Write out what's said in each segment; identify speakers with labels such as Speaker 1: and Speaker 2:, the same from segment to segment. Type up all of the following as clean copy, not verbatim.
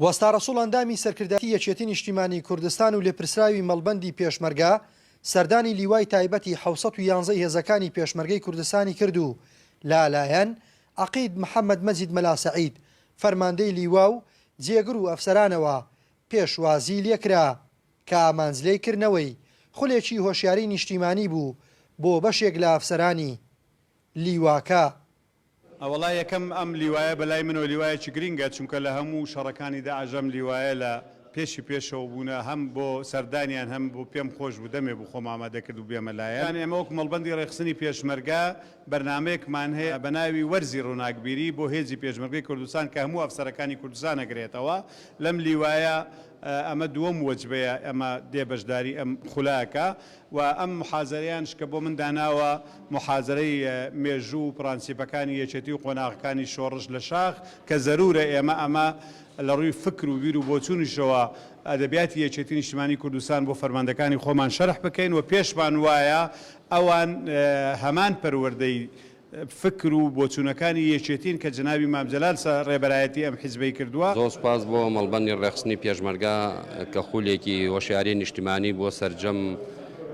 Speaker 1: وەستا ڕەسوڵ ئەندامی سەرکردایەتی یەکێتی نیشتیمانی کوردستان و لێپرسراوی مەڵبەندی پێشمەرگە سەردانی لیوای تایبەتی 711 ی هێزەکانی پێشمەرگەی کوردستانی کرد و لە لایەن عەقید محەمەد مەجید مەلا سەعید فەرماندەی لیوا و جێگر و ئەفسەرانەوە پێشوازی لێکرا کە ئامانج لێی کردنەوەی خولێکی هۆشیاری نیشتیمانی بوو بۆ بەشێک لە ئەفسەرانی لیواکە.
Speaker 2: وەڵا یەکەم ئەم لیوایە بەلای منەوە لیوایەکی گرینگە چونکە لە هەموو شەڕەکانی داعش ئەم لیوایە لە پێشی پێشەوە بوونە هەم بۆ سەردانیان هەم بۆ پێم خۆش بوو دەمێ بوو خۆم ئامادە کرد و بێمە لایان. ئێمە وەک مەڵبەندی ڕێکخستنی پێشمەرگە بەرنامەیەکمان هەیە بە ناوی وەرزی ڕووناکبیری بۆ هێزی پێشمەرگەی کوردستان کە هەموو ئەفسەرەکانی کوردستان ئەگرێتەوە لەم لیوایە ئەمە دووەم وەجبەیە ئەمە دێ بەشداری ئەم خولە ئەکا و ئەم موحازەرەیانش کە بۆ من داناوە موحازەرەی مێژوو و پڕانسیپەکانی یەکێتی و قۆناغەکانی شۆڕش لە شاخ کە زەروورە ئێمە ئەمە لە ڕووی فکر و بیر و بۆچوونیشەوە ئەدەبیاتی یەکێتی نیشتیمانی کوردستان بۆ فەرماندەکانی خۆمان شەرح بکەین و پێشمان وایە ئەوان هەمان پەروەردەی فکر و بۆچوونەکانی یەکێتین کە جەنابی مام جەلال سە ڕێبەرایەتی ئەم حیزبەی کردووە.
Speaker 3: زۆر سوپاس بۆ مەڵبەندی ڕێکخستنی پێشمەرگە کە خولێکی هۆشیاری نیشتیمانی بۆ سەرجەم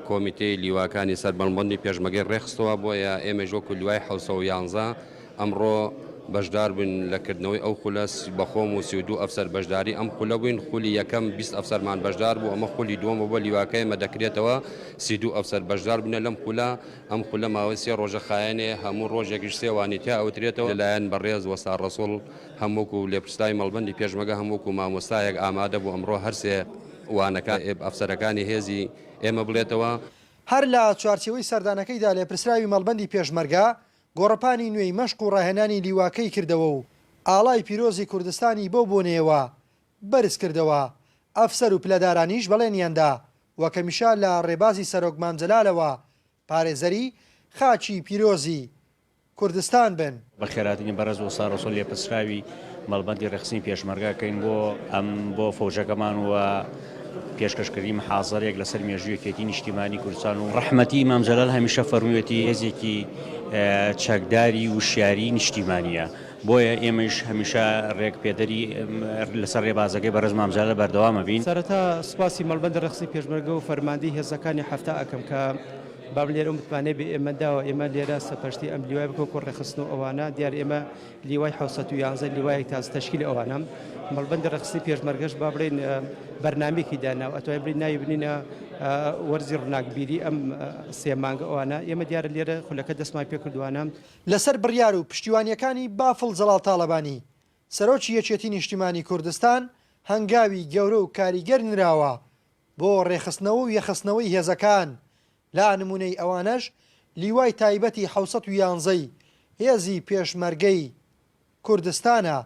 Speaker 3: کۆمیتەی لیواکانی سەر مەڵبەندی پێشمەگەی ڕێکخستەوە، بۆیە ئێمەیش وەکو لیوای 711 ئەمڕۆ بەشدار بووین لە کردنەوەی ئەو خولە، بە خۆم و 32 ئەفسەر بەشداری ئەم خولە بووین، خولی یەکەم 20 ئەفسەرمان بەشدار بوو، ئەمە خولی دووەمە بۆ لیواکە ئێمە دەکرێتەوە، 32 ئەفسەر بەشدار بووینە لەم خولە. ئەم خولە ماوەی سێ ڕۆژە خایەنێ، هەموو ڕۆژێکیش سێ وانەی تیا ئەوترێتەوە، لەلایەن بەڕێز وەستا ڕەسوڵ هەم وەکو لێپرسراوی مەڵبەندی پێشمەگە هەم وەکو مامۆستایەک ئامادە بوو ئەمڕۆ هەرسێ وانەکە ئەفسەرەکانی هێزی ئێمە بڵێتەوە.
Speaker 1: هەر لە چوارچێوەی سەردانەکەیدا لێپرسراوی مەڵبەندی پێشمەرگە گۆڕەپانی نوێی مەشق و ڕاهێنانی لیواکەی کردەوە و ئاڵای پیرۆزی کوردستانی بەو بۆنەیەوە بەرز کردەوە، ئەفسەر و پلەدارانیش بەڵێنیان دا وەک هەمیشە لە ڕێبازی سەرۆک مام جەلالەوە پارێزەری خاکی پیرۆزی کوردستان بن.
Speaker 4: بەخێرهاتنی بەڕێز وەستا ڕەسوڵ لێپرسراوی مەڵبەندی ڕێکخستنی پێشمەرگە ئەکەین بۆ ئەم بۆ فەوجەکەمان و پێشکەشکردنی محازەرەیەک لەسەر مێژووی یەکێتی نیشتیمانی کوردستان و ڕەحمەتی مام جەلال هەمیشە فەرموویەتی هێزێکی چەکداری وشیاری نیشتیمانیە. بۆیە ئێمەیش هەمیشە رێک پێدەری لەسەر رێبازەکەی بەڕێز مام جەلال بەردەوام ئەبین.
Speaker 5: سەرەتا سوپاسی مەڵبەندی ڕێکخستنی پێشمەرگە و فەرماندەی هێزەکانی 70 ئەکەم کە باب لێرە ئەو متمانەی بە ئێمە داوە ئێمە لێرە سەرپەرشتی ئەم لیوای بکەن وەکو ڕێکخستن و ئەوانە دیار ئێمە لیوای 711 لیوایەک تازە تەشکیلی ئەوانە مەڵبەندی ڕێکخستنی پێشمەرگەش با بڵێین بەرنامەیەکی داناوە ئەتوانین بڵێین ناوی بنینە وەرزی ڕووناکبیری ئەم سێ مانگە ئەوانە ئێمە دیارە لێرە خولەکە دەستمان پێکردووانە.
Speaker 1: لەسەر بڕیار و پشتیوانییەکانی بافڵ جەڵاڵ تاڵەبانی، سەرۆکی یەکێتی نیشتیمانی کوردستان، هەنگاوی گەورە و کاریگەر نراوە بۆ ڕێکخستنەوە و یەکخستنەوەی هێزەکان، لە نمونەی ئەوانەش لیوای تایبەتی 711 ی هێزی پێشمەرگەی کوردستانە.